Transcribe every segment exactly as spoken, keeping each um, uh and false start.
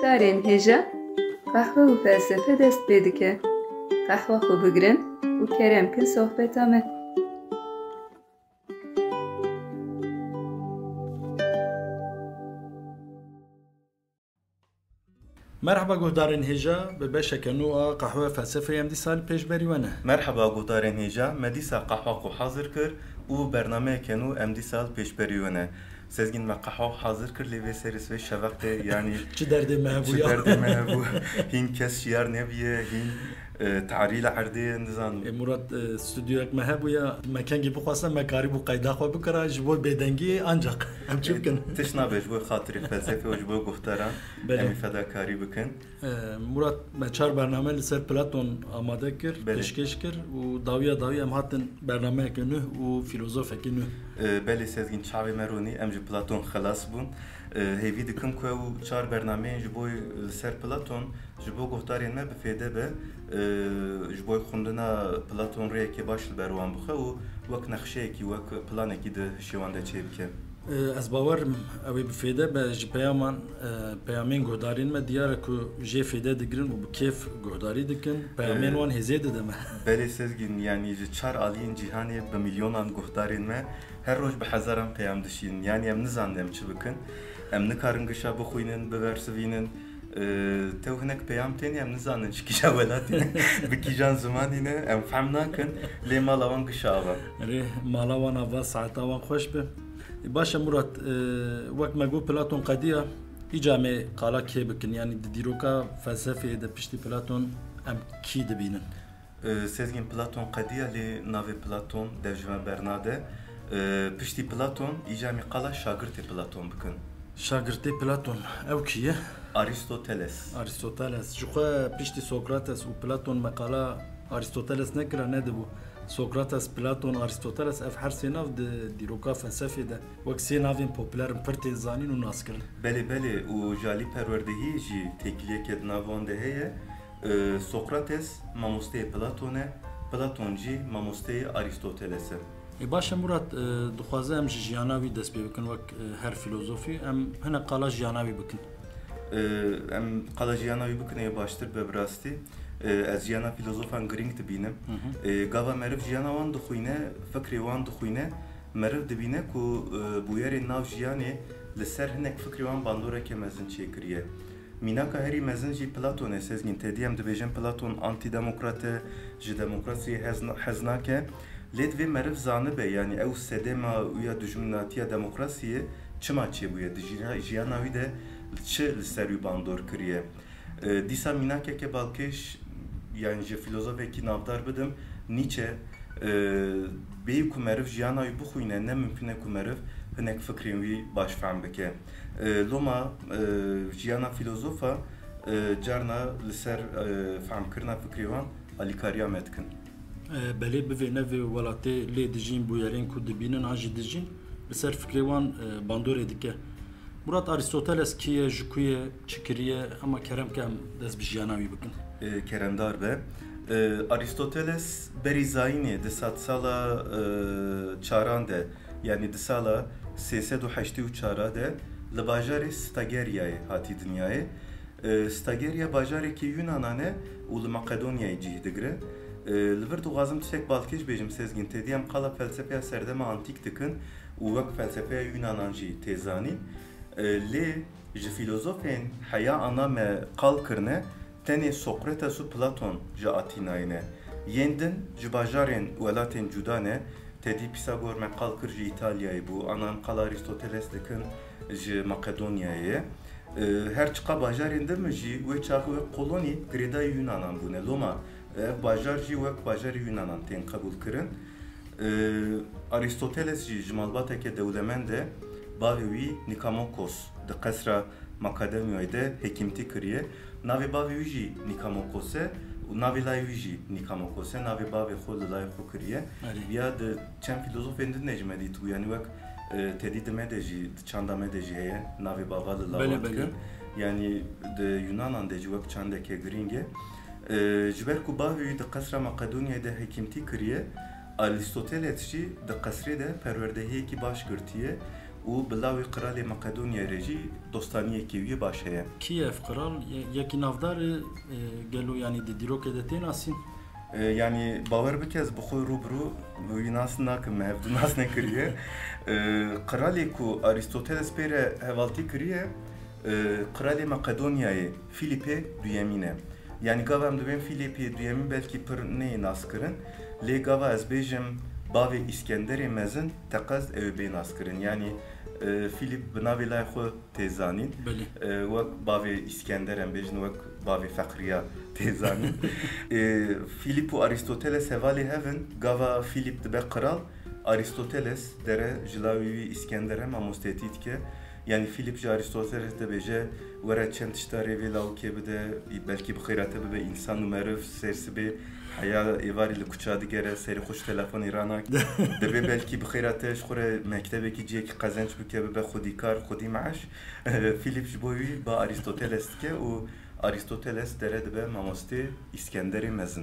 Darên hêja, qehwe û felsefe dest pê dike. Qehwa xwe bigirin û kerem kin sohbeta me. Merhaba guhdarên hêja, bi beşeke nû a Qehwe Felsefeyê em dîsa li pêşberî we ne. Merhaba guhdarên hêja, me dîsa qehwa xwe hazir kir û bernameyeke nû em dîsa li pêşberî we ne. Sezgîn, me qehwa hazir kir, lê vê serê vê şeveqê, yanî çi derdê me hebû çi ya? Derdê me hebû. Hîn kes şiyar nebûye, hîn, e, tarî li erdê ye, nizanim. E, Murat, e, stûdyoyek me hebûya, me kengî bixwasta, me karîbû qeyda xwe bikira, ji bo bêdengiyê ancaq. Em çi bikin? E, tişt nabe, ji bo xatirê felsefê û ji bo guhdaran. Belê. Em ê fedakarî bikin. E, Murat, me çar bername li ser Platon amade kir, belê, pêşkêş kir û dawiya dawî em hatin bernameyeke nû û filozofekî nû. E, belê Sezgîn, çavê me ronî, em ji Platon xelas bûn. E, hêvî dikim ku ew çar bernameyên ji bo li ser Platon ji bo guhdarên me bi fêde be, e, ji bo xwendina Platon rêyekê baş li ber wan bixe û wek nexşeyekî, wek planekî di hişê wan de çêbike. E, ez bawer im ew ê bi fêde be ji peyaman, e, peyamên guhdarên me diyar e ku jê fêde digirin û bi kêf guhdarî dikin. Peyamên, e, wan hêzê dide me. Belê Sezgîn, yanî ji çar aliyên cîhanê bi milyonan guhdarên me her roj bi hezaran peyam dişînin. Yanî em nizanin em çi bikin. Em nikarin gişa bixwînin, bibersivînin. Ee, tew hinek peyam tên, em nizanin ji kîja welatî ne, bi kîjan zimanî ne, em fehm nakin, lê mala wan gişa ava. Erê, mala wan ava, saeta wan xweş be. Baş e Murat, e, wek me got Platon qediya, îca em ê qala kê bikin, yanî di dîroka felsefeyê de piştî Platon em kî dibînin? Ee, Sezgîn, Platon qediya, lê navê Platon dev ji me bernade. Ee, piştî Platon, îca em ê qala şagirtê Platon bikin. Şagirtê Platon, ew kî ye? Aristoteles. Aristoteles. Ji xwe piştî Sokrates û Platon me qala Aristoteles nekira, nedibû. Sokrates, Platon, Aristoteles, ev her sê nav di dîroka felsefê de wek sê navên populer in, pir tên zanîn û naskirin. Belê, belê, û ji alî perwerdehiyê jî têkiliyeke di nav wan de heye. Ee, Sokrates mamosteyê Platon e, Platon jî mamosteyê Aristoteles e. Ê, baş e Murat, e, dixwaze em ji jiyana wî dest pê bikin wek, e, her filozofî, em hinek qala jiyana wî bikin. Ee, em qala jiyana wî bikin ê baştir be bi rastî. Ee, ez jiyana filozofan girîng dibînim. Hı hı. Ee, gava meriv jiyana wan dixwîne, fikrê wan dixwîne, meriv dibîne ku, e, bûyerên nav jiyanê li ser hinek fikrê wan bandoreke mezin çêkiriye. Mînaka herî mezin jî Platon e, Sezgîn. Tedî em dibêjin Platon antîdemokrat e, ji demokrasiyê hez, hez nake. Lê divê meriv zanibe, yanî ew sedema wî ya dijminatiya demokrasiyê çima çêbûye, di jîna, jiyana wî de çi li ser wî bandor kiriye. E, dîsa mînakeke balkêş, yanî ji filozofekî navdar bidim, Nietzsche, e, bêyî ku meriv jiyana wî bixwîne, ne mimkun e ku meriv hinek fikrên wî baş fehm bike. E, loma, e, jiyana filozofa, e, carna li ser, e, fehmkirina fikrê wan alîkariya me dikin. E, belê, bivê nevê welatê lê dijîn, bûyerên ku dibînin an jî dijîn, li ser fikrê wan, e, bandorê dike. Murat, Aristoteles kî ye, ji ku ye, çi kiriye, ama kerem ke em dest bi jiyana wî bikin. E, keremdar be. E, Aristoteles berî zayînê di sedsala, e, çaran de, yanî di sala sê sed û heştê û çar de li bajarê Stageriyayê hatî dinyayê. E, Stageria bajarekî Yunanan e û li Makedonyayê cih digire. E, li vir dixwazim tiştek balkêş bêjim, Sezgîn, tedî em qala felsefeya serdema antîk dikin û wek felsefeya Yunanan jî tê zanîn. E, lê ji filozofên heya ana me qal kirine, tenê Sokrates û Platon ji Atînayê ne. Yên din ji bajarên welatên cuda ne, tedî Pîsagor me qal kir ji Îtalyayê bû, ana em qala Aristoteles dikin ji Makedonyayê ye. E, her çiqa bajarên din jî wê çaxê wek kolonî girêdayî Yunanan bûne. Loma, e, ev bajar jî wek bajarê Yunanan tên qebûl kirin. E, Aristoteles jî ji malbateke dewlemend e. Bavê wî Nikamokos di qesra Makedonyayê de hekîmtî kiriye. Navê bavê wî jî Nikamokos e û navê layê wî jî Nikamokos e. Navê bavê xwe li layê xwe kiriye. Erê. Ya di çend filozofên din de jî me dîtibû, yanî wek, e, tedî di me de jî, di çanda me de jî heye, navê bava li lawa dikin. Belê, belê. Yanî di Yunanan de jî wek çandeke girîng e. E, ji ber ku bavê wî di qesra Makedonyayê de hekîmtî kiriye, Aristoteles jî di qesrê de perwerdehiyekî baş girtiye û bi lawê qiralê Makedonyayê re jî dostaniyekî wî baş heye. Kî ye ev qiral? Ye-, yekî navdar e, e, gelo, yanî di dîrokê de tê nasîn? E, yanî bawer bike, ez bi xwe rû bi rû wî nas nakim, me hevdu nas nekiriye. E, qiralê ku Arîstoteles pê re hevaltî kiriye, e, qiralê Makedonyayê Fîlîpê Duyemîn e. Yanî gava em dibên Fîlîpê Duyemîn belkî pir neyê naskirin, lê gava ez bêjim bavê Îskenderê Mezin teqez ew ê bê naskirin. Yanî, e, Fîlîp bi navê layê xwe tê zanîn. Belê. E, wek bavê Îskender, em bêjin wek bavê Feqriya tê zanîn. E, Fîlîp û Arîstoteles hevalê hev in. Gava Fîlîp dibe qiral, Arîstoteles dere ji lawê wî Îskender e, mamostetî dike. Yanî Fîlîp ji Arîstoteles dibêje, were çend tişta rê vê lawikê bide, belkî bi xêra te bibe însan û meriv, ser sibê heya êvarî li kuça digere, serê xwe ji telefonê ranake. Divê belkî bi xêra te ji xwe re mektebekî, cihekî qezenc bike, bibe xwedîkar, xwedî meeş. Fîlîp ji bo wî ba Arîstoteles dike û Arîstoteles dere dibe mamostê Îskenderê Mezin. E,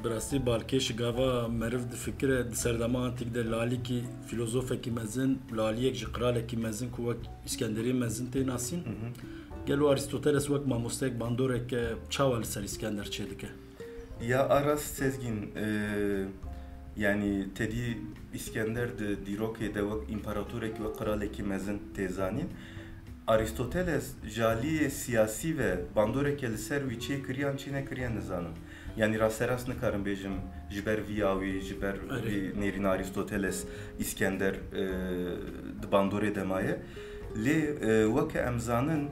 bi rastî balkêş, gava meriv difikire, di serdema antîk de lalîkî, filozofekî mezin, laliyek ji qiralekî mezin ku wek Îskenderê Mezin tê nasîn. Hı hı. Gelo Arîstoteles wek mamosteyek bandoreke çawa li ser Îskender çêdike? Ya a rast Sezgîn, e, yanî tedî Îskender di dîrokê de wek împaratorek, wek qiralekî mezin tê zanîn. Arîstoteles ji aliyê siyasî ve bandoreke li ser wî çêkiriye an çênekiriye nizanim. Yanî rasterast nikarim bêjim ji ber vî ya wî, ji ber Erê. vî nêrîna Arîstoteles Îskender, e, di bandorê de maye. Lê, e, weke em zanin,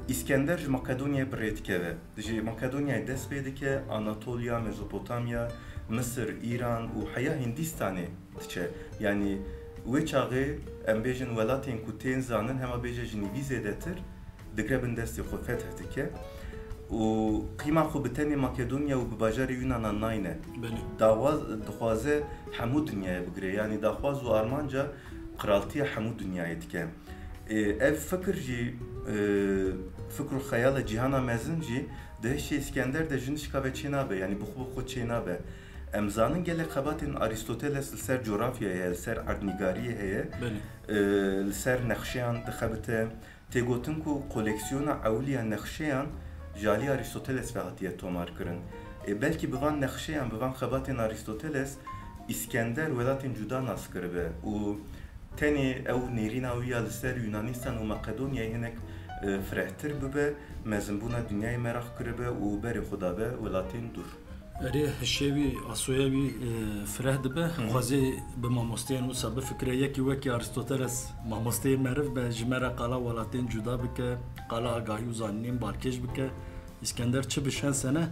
Îskender ji Makedonyayê bi rê dikeve. Ji Makedonyayê dest pê dike, Anatolya, Mezopotamya, Misir, Îran û heya Hîndîstanê diçe. Yanî wê çaxê em bêjin welatên ku tên zanin, hema bêje ji nîvî zêdetir, digre bin destê xwe, feth dike. Û qîma xwe bi tenê Makedonya û bi bajarê Yunana nayne. Belê. Daxwaz, dixwaze hemû dinyayê bigire. Yanî daxwaz û armanca qiraltiya hemû dinyayê dike. Ê, ev fikir jî, e, fikr û xeyala cîhana mezin jî di hişê Îskender de ji nişka ve çênabe, yanî bi xwe bi xwe çênabe. Em zanin gelek xebatên Arîstoteles li ser cografyayê heye, li ser erdnîgariyê heye, Belê. e, li ser nexşeyan dixebite. Tê gotin ku koleksiyona ewil ya nexşeyan ji alî Arîstoteles ve hatiye tomar kirin. Ê, belkî bi van nexşeyan, bi van xebatên Arîstoteles, Îskender welatên cuda nas kiribe û tenê ew nêrîna wî ya li ser Yunanîstan û Makedonyayê hinek, e, firehtir bibe, mezinbûna dinyayê meraq kiribe û berê xwe dabe welatên dûr. Erê, hişê wî, asoya wî, e, fireh dibe. Hı. Xwezê bi mamosteyên wisa bifikire. Yekî wekî Arîstoteles mamosteyê meriv be, ji me re qala welatên cuda bike, qala agahî û zanînên balkêş bike. Îskender çi bi şens hene,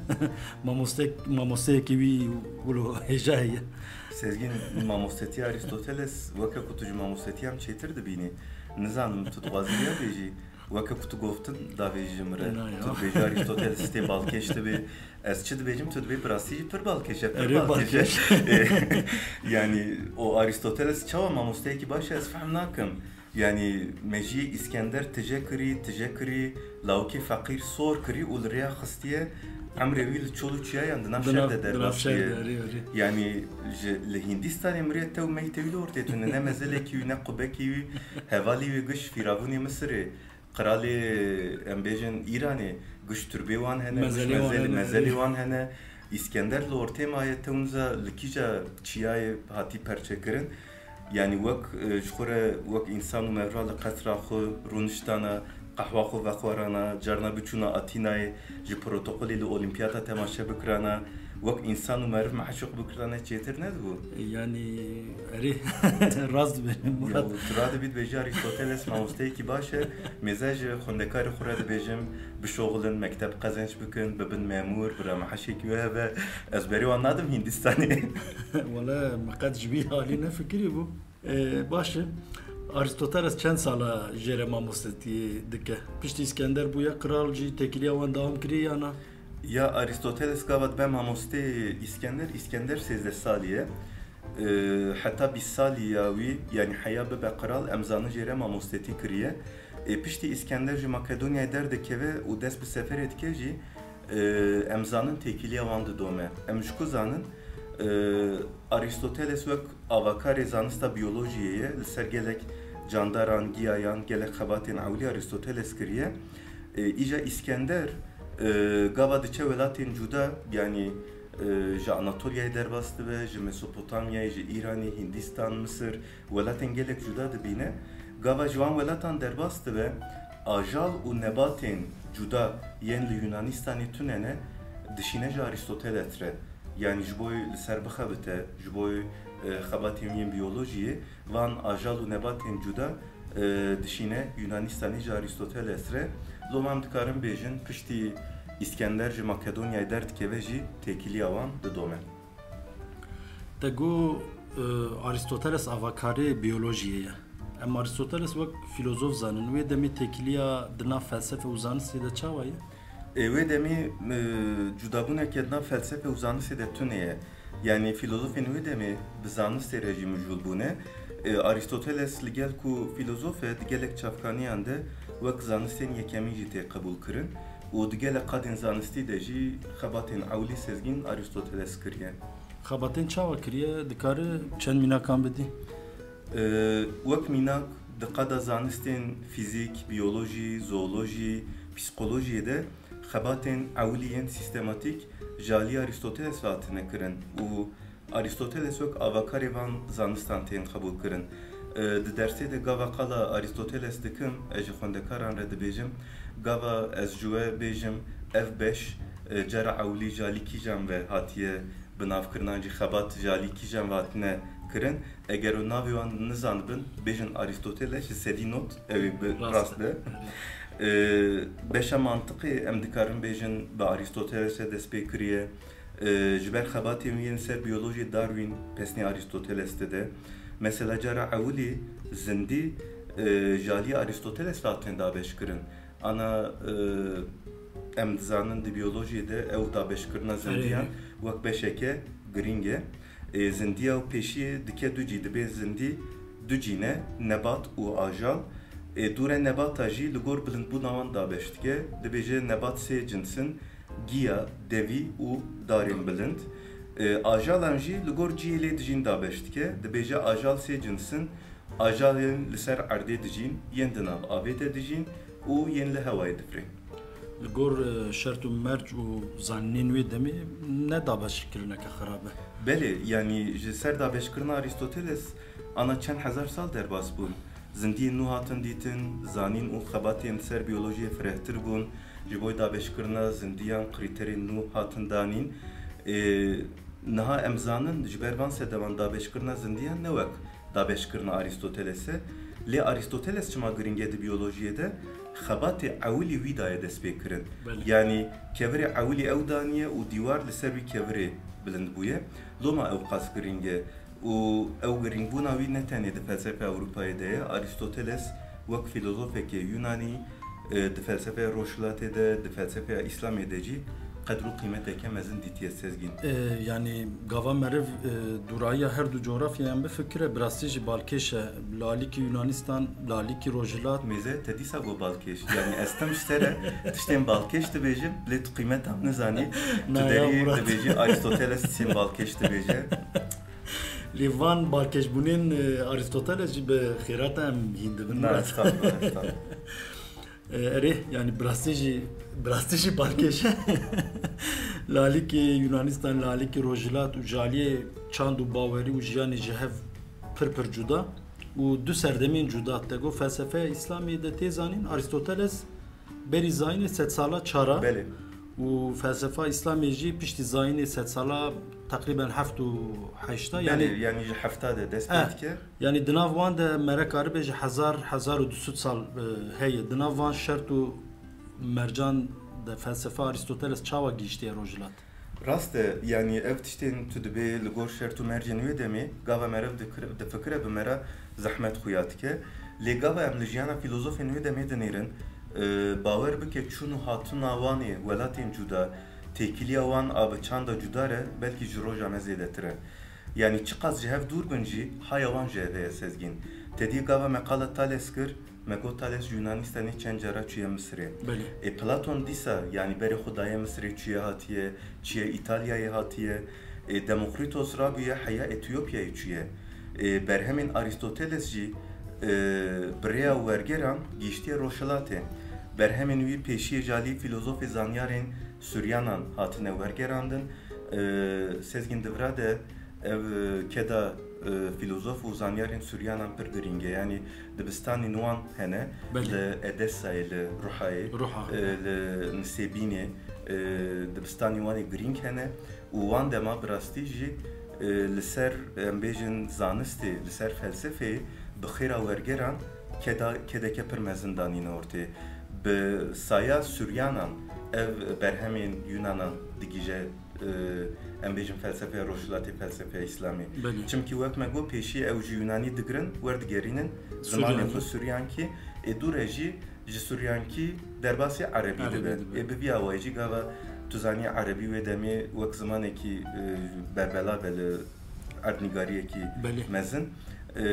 mamoste-, mamosteyekî wî wilo hêja heye. Sezgîn, mamostetiya Arîstoteles weke ku tu ji mamostetiya min çêtir dibînî. Nizanim tu dixwazî vêya bêjî. Weke ku tu goftin, davêjî ji min re. Na ya. Tu dibêjî Arîstoteles tê balkêş dibe. Ez çi dibêjim, tu dibê bi rastî jî pir balkêş e, pir Erê balkêş e. balkêş. Yanî o Arîstoteles çawa mamosteyekî baş e, ez fehm nakim. Yanî mejiyê Îskender tije kirî, tije kirî, lawikê feqîr sor kirî û li rêya xistiye, emrê wî li çol û çiyayan di nav Di şer nav, de di nav şer derbastiye. de, erê, erê. Yanî ji, li Hîndistanê mirê tew meytê wî li ortê tune, ne mezelekî wî, ne qubekî wî, hevalî wî giş fîravûnê Misirê, qiralê, em bêjin, Îranê, giş turbê wan hene, giş Mezelê wan mezelê, hene, mezelê erê. wan hene. Îskender li ortê maye, tew niza li kîja çiyayê hatî perçekirin. Yanî wek, e, ji xwe re wek însan û mevra li qesra xwe rûniştana, qehwa xwe vexwarana, carna biçûna Atînayê, ji protokolê li Olîmpiyata temaşe bikirana, wek însan û meriv meşûq bikirana, çêtir nedibû? Yanî, erê, rast dibêjim, Ya, Murat. Tu radibî dibêjî Arîstoteles mamosteyekî baş e, mêze ji xwendekarê xwe re dibêjim, bişoxilin, mekteb qezenc bikin, bibin memûr, bira meheşekî we hebe. Ez berê wan nadim Hîndistanê. Wele, min qet ji vî alî nefikirî bû. Ee, baş e. Arîstoteles çend sala jê re mamostetiyê dike? Piştî Îskender bûye qral jî têkiliya wan dewam kiriye ya na? Ya Arîstoteles gava dibe mamosteyê Îskender, Îskender sêzdeh salî ye. Ee, heta bîst salî ya wî, yanî heya bibe qral, em zanin jê re mamostetî kiriye. Ê, piştî Îskender ji Makedonyayê derdikeve û dest bi seferê dike jî, e, em zanin têkiliya wan didome. Em ji ku zanin? E, Arîstoteles wek avakarê zanista biyolojiyê ye, li ser gelek candaran, giyayan, gelek xebatên ewlî Arîstoteles kiriye. E, îja Îskender, e, gava diçe welatên cuda, yanî, e, ji Anatolyayê derbas dibe, ji Mesopotamyayê, ji Îranê, Hindistan, Misir, welatên gelek cuda dibîne. Gava ji wan welatan derbas dibe, ajal û nebatên cuda yên li Yunanistanê tune ne, dişîne ji Arîstoteles re. Yanî ji bo li ser bixebite, ji bo, e, xebatên yên biyolojiyê, van ajal û nebatên cuda, e, dişîne Yunanistanê ji Arîstoteles re. Loma em dikarin bêjin, piştî Îskender ji Makedonyayê derdikeve jî têkiliya wan didome. Te got, e, Arîstoteles avakarê biyolojiyê ye. Em Arîstoteles wek fîlozof zanin. Wê demê têkiliya di nav felsefe û zanistê de çawa ye? Ê, wê demê, e, cudabûneke di nav felsefe û zanistê de tune ye. Yanî fîlozofên wê demê bi zanistê re jî mijûl bûne. E, Arîstoteles li gel ku fîlozof e, di gelek çavkaniyan de wek zanistên yekemîn jî tê qebûl kirin û di gelek qadên zanistî de jî xebatên ewlî Sezgîn Arîstoteles kiriye. Xebatên çawa kiriye? Dikare çend mînakan bidî? E, wek mînak, di qada zanistên fîzîk, biyolojî, zoolojî, psîkolojiyê de xebatên ewilî yên sîstematîk ji alî Arîstoteles ve hatine kirin û Arîstoteles wek avakarê van zanistan tên qebûl kirin. E, di dersê de gava qala Arîstoteles dikim, ez ji xwendekaran re dibêjim, gava ez ji we bêjim, ev beş, e, cara ewilî ji alî kîjan ve hatiye binavkirin, an jî xebat ji alî kîjan ve hatine kirin. Eger hûn navê wan nizanibin, bêjin Arîstoteles ji sedî not, ew ê bi Rast rast e. be. Ee, beşa mantiqê em dikarin bêjin bi Arîstoteles re dest pê kiriye. Ee, ji ber xebatên wî yên ser biyolojiyê Darwin pesnê Arîstoteles dide. Mesela cara ewilî zindî, e, ji alî Arîstoteles ve hatine dabeş kirin. Ana, e, em dizanin di biyolojiyê de ew dabeşkirina zindiyan Erê. wek beşeke girîng e. E, zindiya û pêşiyê dike du cî, dibê zindî du cî ne, nebat û ajal. E, dûre nebata jî li gor bilindbûna wan dabeş dike. Dibêje nebat sê cins in, giya, devî û darên bilind. E, ajalan jî li gor cihê lê dijîn dabeş dike. Dibêje ajal sê cins in, ajalên li ser erdê dijîn, yên di nav avê de dijîn û yên li hewayê difirên. Li gor, e, şert û merc û zanînên wê demê ne dabeşkirineke xirab e. Belê, yanî ji ser dabeşkirina Arîstoteles ana çend hezar sal derbas bûn. Zindiyên nû hatin dîtin, zanîn û xebatên ser biyolojiyê firehtir bûn, ji bo dabeşkirina zindiyan krîterên nû hatin danîn. Ê, niha em zanin, ji ber van sedevan dabeşkirina zindiyan ne wek dabeşkirina Arîstoteles e, lê Arîstoteles çima girîng e di biyolojiyê de? Xebatê ewilî wî daye destpêkirin. Belê. Yanî kevirê ewilî ew daniye û dîwar li ser wî kevirê bilind bûye. Loma ew qas girîng e. Û ew girîngbûna wî ne tenê di felsefeya Ewropayê de ye. Arîstoteles wek fîlozofekê Yunanî, e, di felsefeya Rojhilatê de, di felsefeya Îslamê de jî qedr û qîmeteke mezin dîtiye Sezgîn. E, yanî gava meriv, e, dûrayiya her du cografyayan bifikire, bi rastî jî balkêş e. Li alîkî Yunanistan, li alîkî Rojhilat. Mêze, te dîsa got balkêş. Yanî ez tim ji te re tiştên balkêş dibêjim, lê tu qîmeta min nizanî. Tu Na ya derî Murat. dibêjî Arîstoteles tiştên balkêş dibêje. Lê van balkêşbûnên, e, Arîstoteles jî bi xêrata em hîn dibin. Na, Murat. estexfirullah, estexfirullah. E, erê, yanî bi rastî jî, bi rastî jî balkêş e. Li alîkî Yunanistan, li alîkî Rojhilat û ji aliyê çand û bawerî û jiyanê ji hev pir pir cuda û du serdemên cuda. Te got felsefeya Îslamê de tê zanîn, Arîstoteles berî zayînê sedsala çara Belê. û felsefa Îslamê jî piştî zayînê sedsala teqrîben heft û heşta, Belê, yanî yanî ji hefta de dest pê Eh, dike. yanî di nav wan de mere karibe ji hezar, hezar û du sed sal, e, heye. Di nav van şert û mercan de felsefa Arîstoteles çawa gihîştiye Rojhilat? Rast e, yanî ev tiştên tu dibê li gor şert û mercên wê demê, gava meriv dikir-, difikire bi me re zehmet xuya dike. Lê gava em li jiyana fîlozofên wê demê dinêrin, e, bawer bike çûn û hatina wan ê welatên cuda, têkiliya wan a bi çanda cuda re belkî ji roja me zêdetir e. Yanî çiqas ji hev dûr bin jî, haya wan ji hev heye Sezgîn. Te dî gava me qala Thales kir, me got Thales ji Yunanistanê çend cara çûye Misirê. Belê. Ê, Platon dîsa, yanî berê xwe daye Misirê çûye hatiye, çûye Îtalyayê hatiye. Ê, Demokritos rabûye heya Etiyopyayê çûye. Ê, berhemên Arîstoteles jî, e, bi rêya wergeran gihîştiye Rojhilatê. Berhemên wî pêşiyê ji alî fîlozofê zanyarên Suryanan hatine wergerandin. E, Sezgîn, di vira de ev, e, keda, e, fîlozof û zanyarên Suryanan pir girîng e. Yanî dibistanên wan hene, Belê. li Edessayê, li Ruhayê, Ruha. e, li Nisêbînê, e, dibistanên wan ê girîng hene û wan dema bi rastî jî, e, li ser, em bêjin, zanistê, li ser felsefeyê bi xêra wergeran keda-, kedeke pir mezin danîne ortê. Bi saya Suryanan ev berhemên Yunanan digihîje, e, em bêjin, felsefeya Rojhilatê, felsefeya Îslamê. Belê. Çimkî wek me got, pêşî ew ji Yunanî digirin, werdigerînin zimanê Suryankî. xwe Suryankî, ê dû re jî ji Suryankî derbasî Erebî Erebî dibe. dibe. Ê bi vî awayî jî gava tu zanî Erebî wê demê wek zimanekî, e, berbelav e li erdnîgariyekî Belê. mezin. E,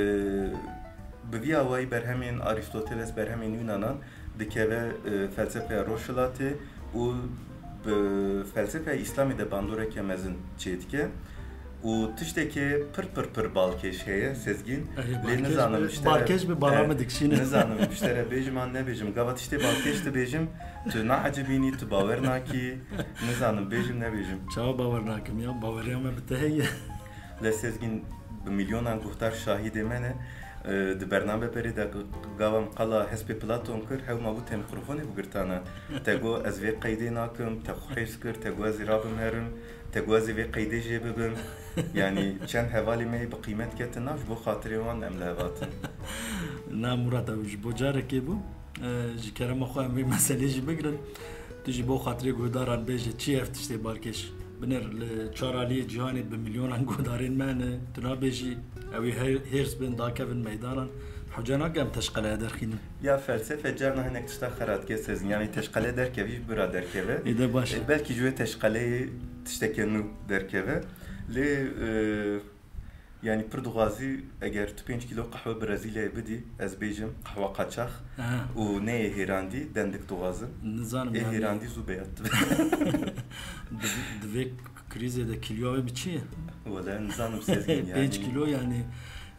bi vî awayî berhemên Aristoteles, berhemên Yunanan dikeve, e, felsefeya Rojhilatê û bi felsefeya Îslamê de bandoreke mezin çêdike. Û tiştekê pir, pir, pir balkêş heye, Sezgîn. Erê, Lê balkêş nizanim bi, ji te re, balkêş bi bala e, min dikişîne. nizanim ji te re bêjim an nebêjim. Gava tiştê balkêş dibêjim, tu naecibînî, tu bawer nakî. Nizanim bêjim nebêjim. Çawa bawer nakim ya? Baweriya me bi te heye. Lê Sezgîn, bi milyonan guhdar şahidê me ne. E, di bername berê de gava min qala hespê Platon kir, hew ma bû te mikrofonê bigirtana. Te got, "Ez vê qeydê nakim", te xwe hêrs kir, te got, "Ez ê rabim herim", te got, "Ez ê vê qeydê jê bibim." Yanî çend hevalê me yê bi qîmet ketin nav, ji bo xatirê wan em li hev hatin. Na Murat, ew ji bo carekê bû. E, ji kerema xwe em vê meselê jî bigirin. Tu jî bo xatirê guhdaran bêje, çi ye ev tiştê balkêş? Binêr li çar aliyê cîhanê bi milyonan guhdarên me ne. Tu nabêjî, ew ê he-, hêrs bin, dakevin meydanan. Hewce nake em teşqeleye derxînin. Ya felsefe carna hinek tişta xera dike, Sezgîn. Yanî teşqele derkevî, bira derkeve. Ê de baş e. E, belkî ji wê teşqeleyê tişteke nû derkeve. Lê, e, Yanî pir dixwazî eger tu pênc kîlo qehwe Brezîlyayê bidî, ez bêjim qehwa qaçax Aha. û neyê hêrandî, dendik dixwazim. Nizanim Ê yanî. hêrandî zû beyat dibe. Di, di vê krîzê de kîloya wê bi çi ye? Wele nizanim Sezgîn yanî. Pênc kîlo yanî.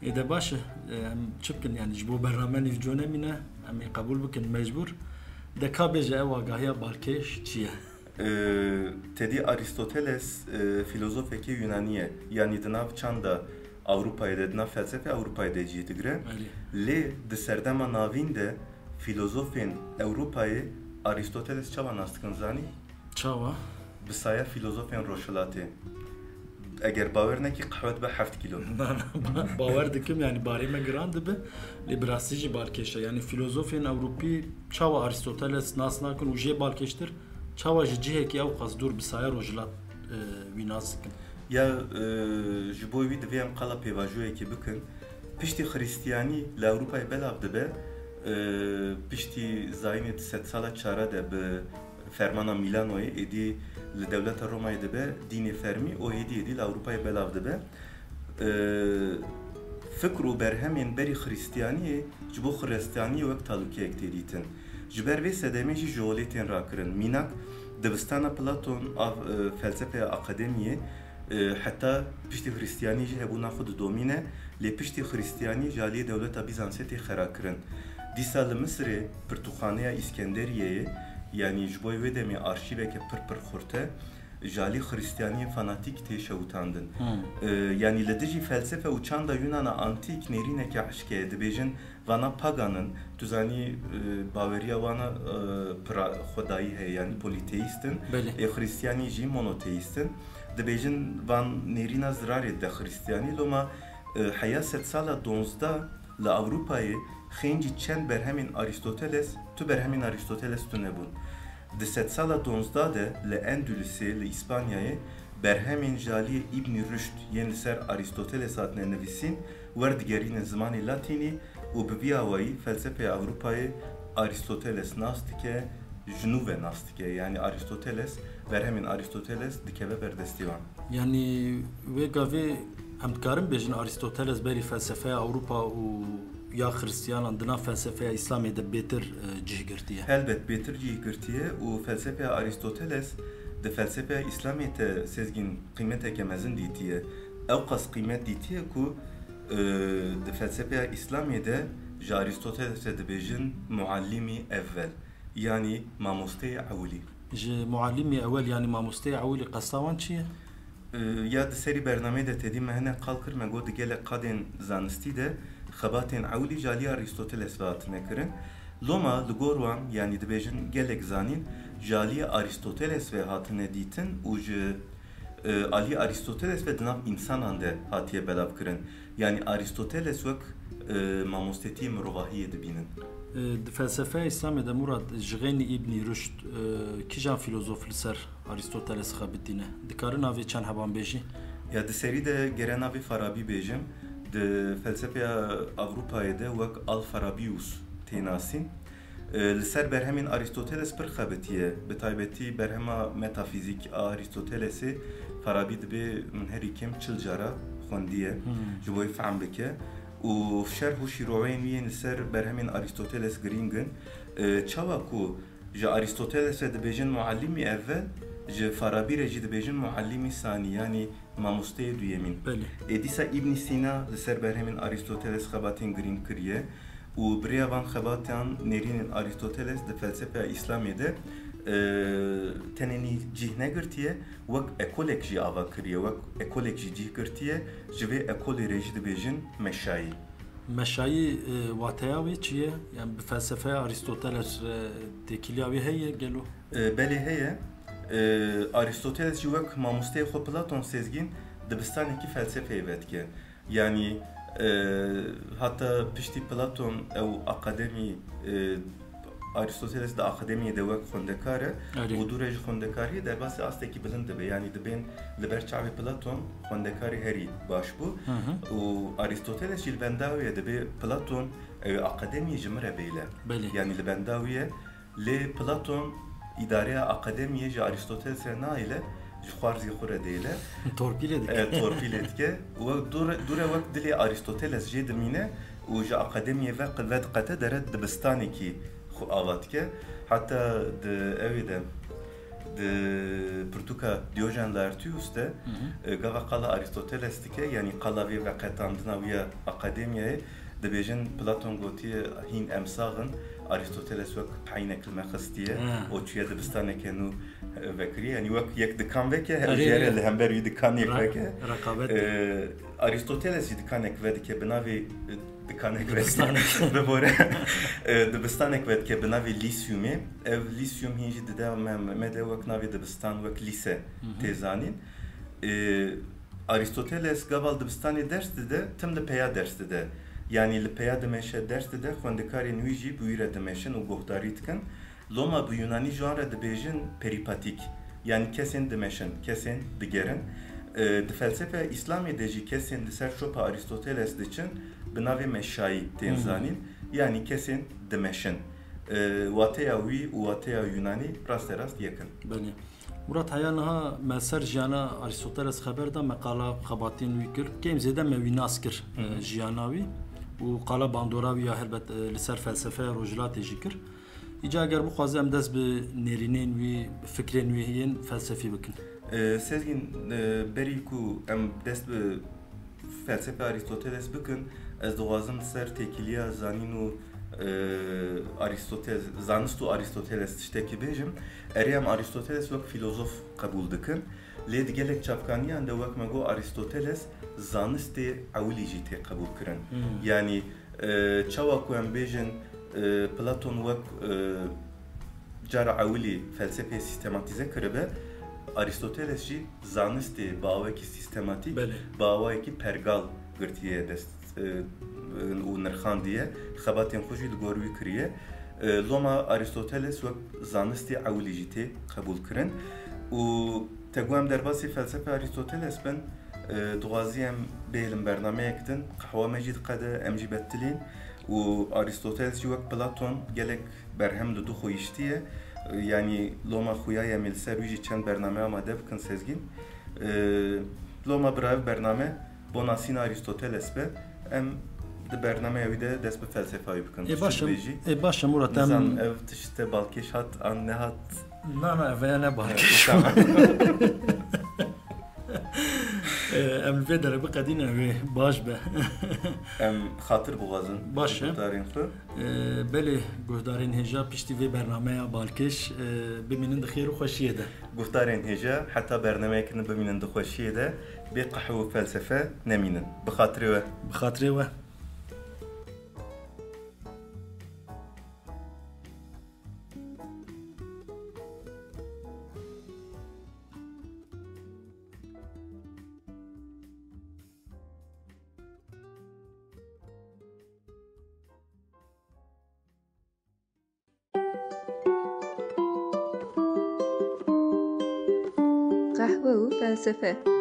Ê de baş e. Em çi bikin yanî, ji bo bername nîvco nemîne. Em ê qebûl bikin mecbûr. De ka bêje ew agahiya balkêş çi ye? Ee, tedî Aristoteles, e, filozofekî Yunanî ye. Yanî di nav çanda Ewropayê de, di nav felsefeya Ewropayê de cî digire. Belê. Lê di serdema navîn de filozofên Ewropayê Aristoteles çawa nas dikin, zanî? Çawa? Bi saya filozofên Rojhilatê. Eger bawer nekî, qehwe dibe heft kîlo. Na, na, ba-, bawer dikim, yanî barê me giran dibe. Lê bi rastî jî balkêş e. Yanî filozofên Ewropî çawa Aristoteles nas nakin û jê balkêştir, çawa ji cihekî ewqas dûr bi saya rojhilat, e, wî nas dikin? Ya, e, ji bo wî divê em qala pêvajoyekê bikin. Piştî Xristiyanî li Ewropayê belav dibe, e, piştî zayînê di sedsala çara de bi fermana Mîlanoyê êdî li dewleta Romayê dibe dînê fermî û êdî êdî li Ewropayê belav dibe. Ee, fikr û berhemên berî Xristiyaniyê ji bo Xristiyaniyê wek talûkeyek tê dîtin. Ji ber vê sedemê jî ji holê tên rakirin. Mînak, dibistana Platon a, e, felsefeya akademiyê, e, heta piştî Xristiyanî jî hebûna xwe didomîne, lê piştî Xristiyanî ji aliyê dewleta Bîzansê tê xera kirin. Dîsa li Misirê pirtûkxaneya Îskenderiyeyê, yanî ji bo wê demê arşîveke pir pir xurt e, ji alî Xristiyaniyên fanatîk tê şewitandin. Hmm. E, yanî li dijî felsefe û çanda Yunana Antîk nêrîneke eşke ye. Dibêjin vana pagan in. Tu zanî, e, baweriya wana, e, pira xwedayî heye, yanî polîteîst in. Belê. Ê Xristiyanî jî monoteîst in. Dibêjin van nêrîna zirarê dide Xristiyanî. Loma, e, heya sedsala donzdeh li Ewropayê xêncî çend berhemên Aristoteles, tu berhemên Aristoteles tune bûn. Di sedsala donzdeh de li Endulûsê, li Îspanyayê, berhemên ji aliyê Îbnî Ruşd yên li ser Aristoteles hatine nivîsîn, werdigerînin zimanê latînî û bi vî awayî felsefeya Ewropayê Aristoteles nas dike, ji nû ve nas dike. Yanî Aristoteles, berhemên Aristoteles dikeve ber destê wan. Yanî wê gavê em dikarin bêjin Aristoteles berî felsefeya Ewropa û ya Xristiyanan di nav felsefeya Îslamê de bêtir, e, cih girtiye? Helbet bêtir cih girtiye û felsefeya Aristoteles di felsefeya Îslamê te, Sezgîn, qîmeteke mezin dîtiye. Ewqas qîmet dîtiye ku, e, di felsefeya Îslamê de Ji Arîstoteles re dibêjin muallimî evvel, yanî mamosteyê ewilî. Ji muallimî ewel yanî mamosteyê ewilî qesta wan çi ye? Ya di serî bernameyê de tedî me hinek qal kir, me got di gelek qadên zanistî de xebatên ewilî ji alî Arîstoteles ve hatine kirin. Loma li gor wan, yanî dibêjin gelek zanîn ji alî Arîstoteles ve hatine dîtin û ji e, alî Arîstoteles ve di nav însanan de hatiye belavkirin. Yanî Arîstoteles wek e, mamostetiyê mirovahiyê dibînin. E, di felsefeya Îslamê de Murad ji xeynî Îbnî Ruşd e, kîjan fîlozof li ser Arîstoteles xebitîne? Dikarin navê çend heban bêjî? Ya di serî de gere navê Farabî bêjim. Di felsefeya Ewropayê de wek Al-Farabius tê nasîn. E, li ser berhemên Arîstoteles pir xebitiye, bi taybetî berhema Metafîzîk a Arîstotelesê Farabî dibê min herî kêm çil cara xwendiye, ji bo wê fehm bike û şerh û şîroveyên wî yên li ser berhemên Arîstoteles girîng in. E, çawa ku ji Arîstoteles re dibêjin muallimî evvel, ji Farabî re jî dibêjin muallimî sanî, yanî mamosteyê duyemîn. Belê. Ê dîsa Îbnî Sîna li ser berhemên Arîstoteles xebatên girîng kiriye û bi rêya van xebatan nêrînên Arîstoteles di felsefeya Îslamê de e, tenê nî cih negirtiye, wek ekolek jî ava kiriye, wek ekolek jî cih girtiye, ji vê ekolê re jî dibêjin meşayî. Meşayî e, wateya wê çi ye? Yani bi felsefeya Arîstoteles re têkiliya wê heye gelo? E, belê heye. E, Arîstoteles jî wek mamosteyê xwe Platon Sezgîn dibistanekî felsefeyê vedike. Yanî e, heta piştî Platon ew akademî e, Arîstoteles di akademiyê de wek xwendekar e Erê. Û dû re ji xwendekariyê derbasî astekî bilind dibe. Yanî dibên li ber çavê Platon xwendekarê herî baş bû. Hı hı. Û Arîstoteles jî li benda wê ye, dibê Platon ew ê akademiyê ji min re bêle. Belê. Yanî li benda wê ye. Lê Platon îdareya akademiyê ji Arîstoteles re nayêle, ji xwarzê xwe re dêle. Torpîlê dike. E, torpîlê dike. Wek dû re, dû re wek dilê Arîstoteles jê dimîne û ji akademiyê ve qilvet qete dere dibistanekî xwe ava dike. Heta di ewê de, di pirtûka Diyojen Laertius de, Hı hı. e, gava qala Arîstoteles dike, yanî qala vê veqetandina wî ya akademiyayê, dibêjin Platon gotiye hîn em sax in, Arîstoteles wek peynek li me xistiye Ha. û çûye dibistaneke nû vekiriye. Yanî wek yek dikan veke, Erê, erê. Jêre li hember wî dikanê Re- veke. Reqabet. E, Arîstoteles jî dikanek vedike bi navê, e, dikanek Dibistanek. Bibore. E, dibistanek vedike bi navê Lîsyumê. Ev Lîsyum hîn jî di dewa me, me de wek navê dibistan, wek lîse Hı hı. tê zanîn. E, Arîstoteles gava li dibistanê ders dide, tim li peya ders dide. Yanî li peya dimeşe ders dide, xwendekarên wî jî bi wî re dimeşin û guhdarî dikin. Loma bi yunanî ji wan re dibêjin perîpatîk, yanî kesên dimeşin, kesên digerin. E, di felsefeya Îslamê de jî kesên li ser şopa Arîstoteles diçin, bi navê meşayî tên Hmm. zanîn, yanî kesên dimeşin. E, wateya wî û wateya yunanî rasterast yek in. Belê. Murat, heya niha me ser jiyana Arîstoteles xeber da, me qala xebatên wî kir. Kêm zêde me wî nas kir, Hı hı. e, jiyana wî û qala bandora wî ya helbet, e, li ser felsefeya rojhilatê jî kir. Îca eger bixwaze em dest bi nêrînên wî, fikrên wî yên felsefî bikin. E, Sezgîn, e, berî ku em dest bi felsefe Arîstoteles bikin, ez dixwazim li ser têkiliya zanîn û, e, Arîstoteles, zanist û Arîstoteles tiştekî bêjim. Erê, em Arîstoteles wek fîlozof qebûl dikin. Lê di gelek çavkaniyan de, wek me got, Arîstoteles zanistê ewilî jî tê qebûl kirin. Hmm. Yanî, e, çawa ku em bêjin, e, Platon wek, e, cara ewilî felsefeyê sîstematîze kiribe, Arîstoteles jî zanistê bi awekî sîstematîk, Belê. bi awayekî pergal girtiye dest, e, û nirxandiye, xebatên xwe jî li gor wî kiriye. E, loma Arîstoteles wek zanistê ewilî jî tê qebûl kirin. Û te got em derbasî felsefe Arîstoteles bin, e, dixwazî em bihêlin bernameyek din, qehwa me jî diqede, em jî betilîn. Û Arîstoteles jî wek Platon gelek berhem li dû xwe hiştiye. E, yanî loma xuya ye em ê li ser wî jî çend bername amade bikin, Sezgîn. E, loma bira ev bername bo nasîna Arîstoteles be. Em di bernameya wî de dest bi felsefayê bikin. Ê, Tu çi baş e, dibêjî? Ê, baş e, Murat, em Nizanim ev tişt te balkêş hat an nehat? Na, na, ev ya ne balkêş. Tamam. Em li vê derê biqedîne wê baş be. Em xatir bixwazin. Baş e. Guhdarên xwe. Belê, guhdarên hêja, piştî vê bernameya balkêş, e, bimînin di xêr û xweşiyê de. Guhdarên hêja, heta bernameyekî din bimînin di xweşiyê de, bê qehwe û felsefe nemînin. Bi xatirê we. Bi xatirê we. Qehwe û felsefe.